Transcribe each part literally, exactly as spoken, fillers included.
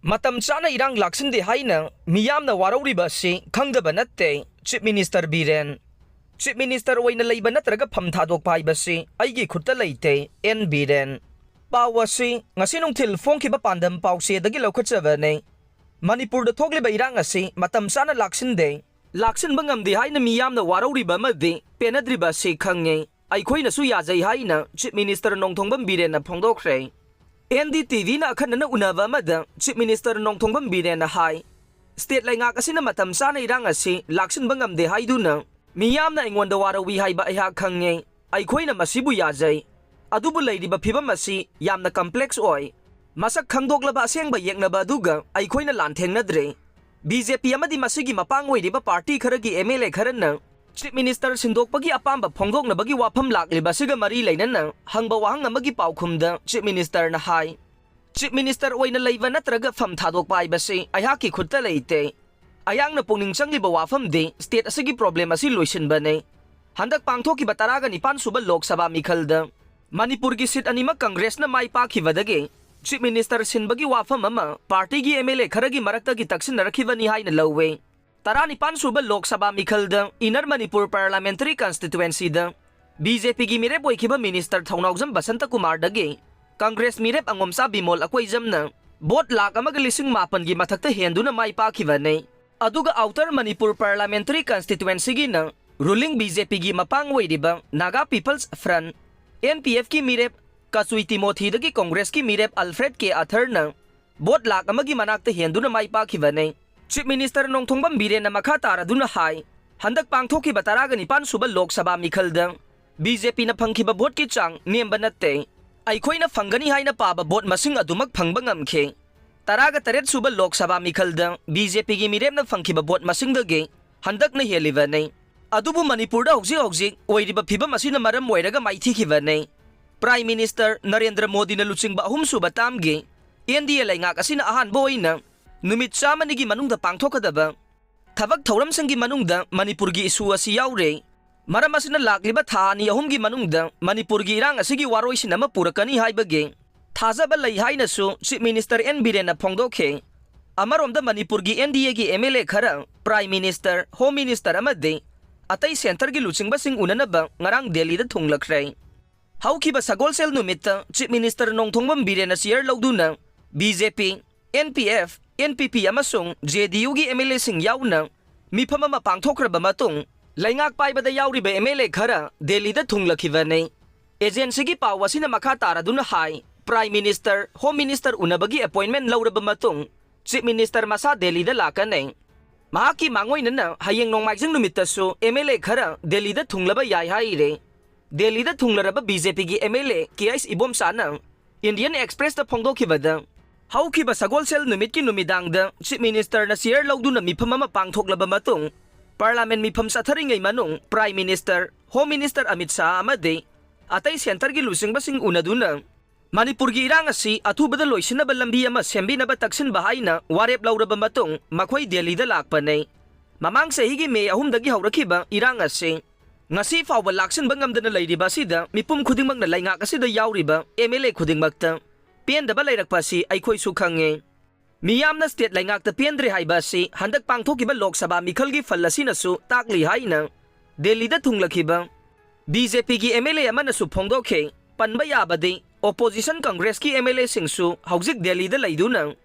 ꯃꯇꯝ ꯆꯥꯅ ꯏꯔꯥꯡ ꯂꯥꯛꯁꯤꯟꯗꯦ ꯍꯥꯏꯅ ꯃꯤꯌꯥꯝꯅ ꯋꯥꯔꯧꯔꯤꯕ ꯑꯁꯤ ꯈꯪꯗꯕ ꯅꯠꯇꯦ꯫ Chief minister Biren. Chief minister ꯑꯣꯏꯅ ꯂꯩꯕ ꯅꯠꯇ꯭ꯔꯒ ꯐꯝ ꯊꯥꯗꯣꯛꯄ ꯍꯥꯏꯕꯁꯤ ꯑꯩꯒꯤ ꯈꯨꯠꯇ ꯂꯩꯇꯦ, ꯑꯦꯟ ꯕꯤꯔꯦꯟ꯫ ꯄꯥꯎ ꯑꯁꯤ ꯉꯁꯤ ꯅꯨꯡꯊꯤꯜ ꯐꯣꯡꯈꯤꯕ ꯄꯥꯟꯗꯝ ꯄꯥꯎꯆꯦꯗꯒꯤ ꯂꯧꯈꯠꯆꯕꯅꯤ꯫ ꯃꯅꯤꯄꯨꯔꯗ ꯊꯣꯛꯂꯤꯕ ꯏꯔꯥꯡ ꯑꯁꯤ ꯃꯇꯝ ꯆꯥꯅ ꯂꯥꯛꯁꯤꯟꯗꯦ꯫ ꯂꯥꯛꯁꯤꯟꯕ ꯉꯝꯗꯦ ꯍꯥꯏꯅ ꯃꯤꯌꯥꯝꯅ ꯋꯥꯔꯧꯔꯤꯕ ꯑꯃꯗꯤ ꯄꯦꯟꯅꯗ꯭ꯔꯤꯕ ꯑꯁꯤ ꯈꯪꯉꯤ꯫ ꯑꯩꯈꯣꯏꯅꯁꯨ ꯌꯥꯖꯩ ꯍꯥꯏꯅ ꯆꯤꯐ ꯃꯤꯅꯤꯁꯇꯔ ꯅꯣꯡꯊꯣꯡꯕꯝ ꯕꯤꯔꯦꯟꯅ ꯐꯣꯡꯗꯣꯛꯈ꯭ꯔꯦ꯫ ꯑꯦꯟ ꯗꯤ ꯇꯤ ꯚꯤꯅ ꯑꯈꯟꯅꯅ ꯎꯅꯕ ꯑꯃꯗ ꯆꯤꯐ ꯃꯤꯅꯤꯁꯇꯔ ꯅꯣꯡꯊꯣꯡꯕꯝ ꯕꯤꯔꯦꯟꯅ ꯍꯥꯏ, ꯁ꯭ꯇꯦꯠ ꯂꯩꯉꯥꯛ ꯑꯁꯤꯅ ꯃꯇꯝ ꯆꯥꯅ ꯏꯔꯥꯡ ꯑꯁꯤ ꯂꯥꯛꯁꯤꯟꯕ ꯉꯝꯗꯦ ꯍꯥꯏꯗꯨꯅ ꯃꯤꯌꯥꯝꯅ ꯑꯩꯉꯣꯟꯗ ꯋꯥꯔꯧꯏ ꯍꯥꯏꯕ ꯑꯩꯍꯥꯛ ꯈꯪꯉꯦ꯫ ꯑꯩꯈꯣꯏꯅ ꯃꯁꯤꯕꯨ ꯌꯥꯖꯩ꯫ ꯑꯗꯨꯕꯨ ꯂꯩꯔꯤꯕ ꯐꯤꯚꯝ ꯑꯁꯤ ꯌꯥꯝꯅ ꯀꯝꯄ꯭ꯂꯦꯛꯁ ꯑꯣꯏ꯫ ꯃꯁꯛ ꯈꯪꯗꯣꯛꯂꯕ ꯑꯁꯦꯡꯕ ꯌꯦꯛꯅꯕ ꯑꯗꯨꯒ ꯑꯩꯈꯣꯏꯅ ꯂꯥꯟꯊꯦꯡꯅꯗ꯭ꯔꯦ꯫ ꯕꯤ ꯖꯦ ꯄꯤ ꯑꯃꯗꯤ ꯃꯁꯤꯒꯤ ꯃꯄꯥꯡ ꯑꯣꯏꯔꯤꯕ ꯄꯥꯔꯇꯤ ꯈꯔꯒꯤ ꯑꯦꯝ ꯑꯦꯜ ꯑꯦ ꯈꯔꯅ ꯆꯤꯐ ꯃꯤꯅꯤꯁꯇꯔ ꯁꯤꯟꯗꯣꯛꯄꯒꯤ ꯑꯄꯥꯝꯕ ꯐꯣꯡꯗꯣꯛꯅꯕꯒꯤ ꯋꯥꯐꯝ ꯂꯥꯛꯂꯤꯕ ꯑꯁꯤꯒ ꯃꯔꯤ ꯂꯩꯅꯅ ꯍꯪꯕ ꯋꯥꯍꯪ ꯑꯃꯒꯤ ꯄꯥꯎꯈꯨꯝꯗ ꯆꯤꯐ ꯃꯤꯅꯤꯁꯇꯔꯅ ꯍꯥꯏ, ꯆꯤꯐ ꯃꯤꯅꯤꯁꯇꯔ ꯑꯣꯏꯅ ꯂꯩꯕ ꯅꯠꯇ꯭ꯔꯒ ꯐꯝ ꯊꯥꯗꯣꯛꯄ ꯍꯥꯏꯕꯁꯤ ꯑꯩꯍꯥꯛꯀꯤ ꯈꯨꯠꯇ ꯂꯩꯇꯦ꯫ ꯑꯩꯍꯥꯛꯅ ꯄꯨꯛꯅꯤꯡ ꯆꯪꯂꯤꯕ ꯋꯥꯐꯝꯗꯤ ꯁ꯭ꯇꯦꯠ ꯑꯁꯤꯒꯤ ꯄ꯭ꯔꯣꯕ꯭ꯂꯦꯝ ꯑꯁꯤ ꯂꯣꯏꯁꯤꯟꯕꯅꯤ꯫ ꯍꯟꯗꯛ ꯄꯥꯡꯊꯣꯛꯈꯤꯕ ꯇꯔꯥꯒ ꯅꯤꯄꯥꯟ ꯁꯨꯕ ꯂꯣꯛ ꯁꯚꯥ ꯃꯤꯈꯜꯗ ꯃꯅꯤꯄꯨꯔꯒꯤ ꯁꯤꯠ ꯑꯅꯤꯃꯛ ꯀꯪꯒ꯭ꯔꯦꯁꯅ ꯃꯥꯏ ꯄꯥꯛꯈꯤꯕꯗꯒꯤ ꯆꯤꯐ ꯃꯤꯅꯤꯁꯇꯔ ꯁꯤꯟꯕꯒꯤ ꯋꯥꯐꯝ ꯑꯃ ꯄꯥꯔꯇꯤꯒꯤ ꯑꯦꯝ ꯑꯦꯜ ꯑꯦ ꯈꯔꯒꯤ ꯃꯔꯛꯇꯒꯤ ꯇꯛꯁꯤꯟꯅꯔꯛꯈꯤꯕꯅꯤ ꯍꯥꯏꯅ ꯂꯧꯏ꯫ ꯇꯔꯥꯅꯤꯄꯥꯟ ꯁꯨꯕ Lok Sabha ꯃꯤꯈꯜꯗ inner Manipur ꯄꯥꯔꯂꯥꯃꯦꯟꯇꯔꯤ ꯀꯟꯁꯇꯤꯇ꯭ꯋꯦꯟꯁꯤꯗ B J ꯄꯤꯒꯤ ꯃꯤꯔꯦꯞ ꯑꯣꯏꯈꯤꯕ ꯃꯤꯅꯤꯁꯇꯔ ꯊꯧꯅꯥꯎꯖꯝ ꯕꯁꯟꯇꯀꯨꯃꯥꯔꯗꯒꯤ ꯀꯪꯒ꯭ꯔꯦꯁ ꯃꯤꯔꯦꯞ ꯑꯉꯣꯝꯆꯥ ꯕꯤꯃꯣꯜ ꯑꯀꯣꯏꯖꯝꯅ ꯚꯣꯠ ꯂꯥꯈ ꯑꯃꯒ ꯂꯤꯁꯤꯡ ꯃꯥꯄꯟꯒꯤ ꯃꯊꯛꯇ ꯍꯦꯟꯗꯨꯅ ꯃꯥꯏ ꯄꯥꯛꯈꯤꯕꯅꯤ꯫ ꯑꯗꯨꯒ ꯑꯥꯎꯇꯔ ꯃꯅꯤꯄꯨꯔ ꯄꯥꯔꯂꯥꯃꯦꯟꯇꯔꯤ ꯀꯟꯁꯇꯤꯇ꯭ꯋꯦꯟꯁꯤꯒꯤꯅ ꯔꯨꯂꯤꯡ ꯕꯤ ꯖꯦ ꯄꯤꯒꯤ ꯃꯄꯥꯡ ꯑꯣꯏꯔꯤꯕ Naga peoples front, N P ꯑꯦꯐꯀꯤ ꯃꯤꯔꯦꯞ ꯀꯆꯨꯏ ꯇꯤꯃꯣꯊꯤꯗꯒꯤ ꯀꯪꯒ꯭ꯔꯦꯁꯀꯤ ꯃꯤꯔꯦꯞ ꯑꯜꯐ꯭ꯔꯦꯗ ꯀꯦ ꯑꯊꯔꯅ ꯚꯣꯠ ꯂꯥꯈ ꯑꯃꯒꯤ ꯃꯅꯥꯛꯇ ꯍꯦꯟꯗꯨꯅ ꯃꯥꯏ ꯄꯥꯛꯈꯤꯕꯅꯤ꯫ ꯆꯤꯐ ꯃꯤꯅꯤꯁꯇꯔ ꯅꯣꯡꯊꯣꯡꯕꯝ ꯕꯤꯔꯦꯟꯅ ꯃꯈꯥ ꯇꯥꯔꯗꯨꯅ ꯍꯥꯏ, ꯍꯟꯗꯛ ꯄꯥꯡꯊꯣꯛꯈꯤꯕ ꯇꯔꯥꯒ ꯅꯤꯄꯥꯟ ꯁꯨꯕ ꯂꯣꯛ ꯁꯚꯥ ꯃꯤꯈꯜꯗ ꯕꯤ ꯖꯦ ꯄꯤꯅ ꯐꯪꯈꯤꯕ ꯚꯣꯠꯀꯤ ꯆꯥꯡ ꯅꯦꯝꯕ ꯅꯠꯇꯦ꯫ ꯑꯩꯈꯣꯏꯅ ꯐꯪꯒꯅꯤ ꯍꯥꯏꯅ ꯄꯥꯕ ꯚꯣꯠ ꯃꯁꯤꯡ ꯑꯗꯨꯃꯛ ꯐꯪꯕ ꯉꯝꯈꯤ꯫ ꯇꯔꯥꯒ ꯇꯔꯦꯠ ꯁꯨꯕ ꯂꯣꯛ ꯁꯚꯥ ꯃꯤꯈꯜꯗ ꯕꯤ ꯖꯦ ꯄꯤꯒꯤ ꯃꯤꯔꯦꯞꯅ ꯐꯪꯈꯤꯕ ꯚꯣꯠ ꯃꯁꯤꯡꯗꯒꯤ ꯍꯟꯗꯛꯅ ꯍꯦꯜꯂꯤꯕꯅꯤ꯫ ꯑꯗꯨꯕꯨ ꯃꯅꯤꯄꯨꯔꯗ ꯍꯧꯖꯤꯛ ꯍꯧꯖꯤꯛ ꯑꯣꯏꯔꯤꯕ ꯐꯤꯚꯝ ꯑꯁꯤꯅ ꯃꯔꯝ ꯑꯣꯏꯔꯒ ꯃꯥꯏꯊꯤꯈꯤꯕꯅꯤ꯫ ꯄ꯭ꯔꯥꯏꯝ ꯃꯤꯅꯤꯁꯇꯔ ꯅꯔꯦꯟꯗ꯭ꯔ ꯃꯣꯗꯤꯅ ꯂꯨꯆꯤꯡꯕ ꯑꯍꯨꯝꯁꯨꯕ ꯇꯥꯝꯒꯤ ꯑꯦꯟ ꯗꯤ ꯑꯦ ꯂꯩꯉꯥꯛ ꯑꯁꯤꯅ ꯑꯍꯥꯟꯕ ꯑꯣꯏꯅ ꯅꯨꯃꯤꯠ ꯆꯥꯝꯃꯅꯤꯒꯤ ꯃꯅꯨꯡꯗ ꯄꯥꯡꯊꯣꯛꯀꯗꯕ ꯊꯕꯛ ꯊꯧꯔꯝꯁꯤꯡꯒꯤ ꯃꯅꯨꯡꯗ ꯃꯅꯤꯄꯨꯔꯒꯤ ꯏꯁꯨ ꯑꯁꯤ ꯌꯥꯎꯔꯦ꯫ ꯃꯔꯝ ꯑꯁꯤꯅ ꯂꯥꯛꯂꯤꯕ ꯊꯥ ꯑꯅꯤ ꯑꯍꯨꯝꯒꯤ ꯃꯅꯨꯡꯗ ꯃꯅꯤꯄꯨꯔꯒꯤ ꯏꯔꯥꯡ ꯑꯁꯤꯒꯤ ꯋꯥꯔꯣꯏꯁꯤꯟ ꯑꯃ ꯄꯨꯔꯛꯀꯅꯤ ꯍꯥꯏꯕꯒꯤ ꯊꯥꯖꯕ ꯂꯩ ꯍꯥꯏꯅꯁꯨ Chief Minister ꯑꯦꯟ ꯕꯤꯔꯦꯟꯅ ꯐꯣꯡꯗꯣꯛꯈꯤ꯫ ꯑꯃꯔꯣꯝꯗ ꯃꯅꯤꯄꯨꯔꯒꯤ ꯑꯦꯟ ꯗꯤ ꯑꯦꯒꯤ ꯑꯦꯝ ꯑꯦꯜ ꯑꯦ ꯈꯔ Prime Minister, Home Minister ꯑꯃꯗꯤ ꯑꯇꯩ centreꯒꯤ ꯂꯨꯆꯤꯡꯕꯁꯤꯡ ꯎꯅꯅꯕ ꯉꯔꯥꯡ ꯗꯦꯜꯂꯤꯗ ꯊꯨꯡꯂꯈ꯭ꯔꯦ꯫ ꯍꯧꯈꯤꯕ ꯁꯒꯣꯜꯁꯦꯜ ꯅꯨꯃꯤꯠꯇ Chief Minister ꯅꯣꯡꯊꯣꯝꯕꯝ ꯕꯤꯔꯦꯟꯅ chair ꯂꯧꯗꯨꯅ B J P, N P F, N P P ꯑꯃꯁꯨꯡ ꯖꯦ ꯗꯤ ꯌꯨꯒꯤ ꯑꯦꯝ ꯑꯦꯜ ꯑꯦꯁꯤꯡ ꯌꯥꯎꯅ ꯃꯤꯐꯝ ꯑꯃ ꯄꯥꯡꯊꯣꯛꯈ꯭ꯔꯕ ꯃꯇꯨꯡ, ꯂꯩꯉꯥꯛ ꯄꯥꯏꯕꯗ ꯌꯥꯎꯔꯤꯕ ꯑꯦꯝ ꯑꯦꯜ ꯑꯦ ꯈꯔ ꯗꯦꯜꯂꯤꯗ ꯊꯨꯡꯂꯈꯤꯕꯅꯤ꯫ Agencyꯒꯤ ꯄꯥꯎ ꯑꯁꯤꯅ ꯃꯈꯥ ꯇꯥꯔꯗꯨꯅ ꯍꯥꯏ, Prime Minister, Home Minister ꯎꯅꯕꯒꯤ appointment ꯂꯧꯔꯕ ꯃꯇꯨꯡ, Chief Minister ꯃꯁꯥ ꯗꯦꯜꯂꯤꯗ ꯂꯥꯛꯀꯅꯤ꯫ ꯃꯍꯥꯛꯀꯤ ꯃꯥꯡꯑꯣꯏꯅꯅ ꯍꯌꯦꯡ ꯅꯣꯡꯃꯥꯏꯖꯤꯡ ꯅꯨꯃꯤꯠꯇꯁꯨ ꯑꯦꯝ ꯑꯦꯜ ꯑꯦ ꯈꯔ ꯗꯦꯜꯂꯤꯗ ꯊꯨꯡꯂꯕ ꯌꯥꯏ ꯍꯥꯏꯔꯦ꯫ ꯗꯦꯜꯂꯤꯗ ꯊꯨꯡꯂꯔꯕ ꯕꯤ ꯖꯦ ꯄꯤꯒꯤ M L A K H ꯏꯕꯣꯝꯆꯥꯅ Indian Expressꯇ ꯐꯣꯡꯗꯣꯛꯈꯤꯕꯗ, ꯍꯧꯈꯤꯕ ꯁꯒꯣꯜꯁꯦꯜ ꯅꯨꯃꯤꯠꯀꯤ ꯅꯨꯃꯤꯗꯥꯡꯗ Chief Ministerꯅ chair ꯂꯧꯗꯨꯅ ꯃꯤꯐꯝ ꯑꯃ ꯄꯥꯡꯊꯣꯛꯂꯕ ꯃꯇꯨꯡ, Parliament ꯃꯤꯐꯝ ꯆꯠꯊꯔꯤꯉꯩ ꯃꯅꯨꯡ Prime Minister, Home Minister Amit Shah ꯑꯃꯗꯤ ꯑꯇꯩ centreꯒꯤ ꯂꯨꯆꯤꯡꯕꯁꯤꯡ ꯎꯅꯗꯨꯅ ꯃꯅꯤꯄꯨꯔꯒꯤ ꯏꯔꯥꯡ ꯑꯁꯤ ꯑꯊꯨꯕꯗ ꯂꯣꯏꯁꯤꯟꯅꯕ ꯂꯝꯕꯤ ꯑꯃ ꯁꯦꯝꯕꯤꯅꯕ ꯇꯛꯁꯤꯟꯕ ꯍꯥꯏꯅ ꯋꯥꯔꯦꯞ ꯂꯧꯔꯕ ꯃꯇꯨꯡ ꯃꯈꯣꯏ ꯗꯦꯜꯂꯤꯗ ꯂꯥꯛꯄꯅꯤ꯫ ꯃꯃꯥꯡ ꯆꯍꯤꯒꯤ ꯃꯦ ꯑꯍꯨꯝꯗꯒꯤ ꯍꯧꯔꯛꯈꯤꯕ ꯏꯔꯥꯡ ꯑꯁꯤ ꯉꯁꯤ ꯐꯥꯎꯕ ꯂꯥꯛꯁꯤꯟꯕ ꯉꯝꯗꯅ ꯂꯩꯔꯤꯕ ꯑꯁꯤꯗ ꯃꯤꯄꯨꯝ ꯈꯨꯗꯤꯡꯃꯛꯅ ꯂꯩꯉꯥꯛ ꯑꯁꯤꯗ ꯌꯥꯎꯔꯤꯕ ꯑꯦꯝ ꯑꯦꯜ ꯑꯦ ꯈꯨꯗꯤꯡꯃꯛꯇ ꯄꯦꯟꯗꯕ ꯂꯩꯔꯛꯄ ꯑꯁꯤ ꯑꯩꯈꯣꯏꯁꯨ ꯈꯪꯉꯤ꯫ ꯃꯤꯌꯥꯝꯅ state ꯂꯩꯉꯥꯛꯇ ꯄꯦꯟꯗ꯭ꯔꯦ ꯍꯥꯏꯕ ꯑꯁꯤ ꯍꯟꯗꯛ ꯄꯥꯡꯊꯣꯛꯈꯤꯕ ꯂꯣꯛ ꯁꯚꯥ ꯃꯤꯈꯜꯒꯤ ꯐꯜ ꯑꯁꯤꯅꯁꯨ ꯇꯥꯛꯂꯤ ꯍꯥꯏꯅ ꯗꯦꯜꯂꯤꯗ ꯊꯨꯡꯂꯈꯤꯕ ꯕꯤ ꯖꯦ ꯄꯤꯒꯤ ꯑꯦꯝ ꯑꯦꯜ ꯑꯦ ꯑꯃꯅꯁꯨ ꯐꯣꯡꯗꯣꯛꯈꯤ꯫ ꯄꯟꯕ ꯌꯥꯕꯗꯤ, opposition Congressꯀꯤ ꯑꯦꯝ ꯑꯦꯜ ꯑꯦꯁꯤꯡꯁꯨ ꯍꯧꯖꯤꯛ ꯗꯦꯜꯂꯤꯗ ꯂꯩꯗꯨꯅ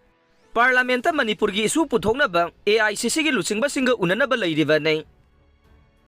Parliamentꯇ ꯃꯅꯤꯄꯨꯔꯒꯤ issue ꯄꯨꯊꯣꯛꯅꯕ ꯑꯦ ꯑꯥꯏ ꯁꯤ ꯁꯤꯒꯤ ꯂꯨꯆꯤꯡꯕꯁꯤꯡꯒ ꯎꯅꯅꯕ ꯂꯩꯔꯤꯕꯅꯤ꯫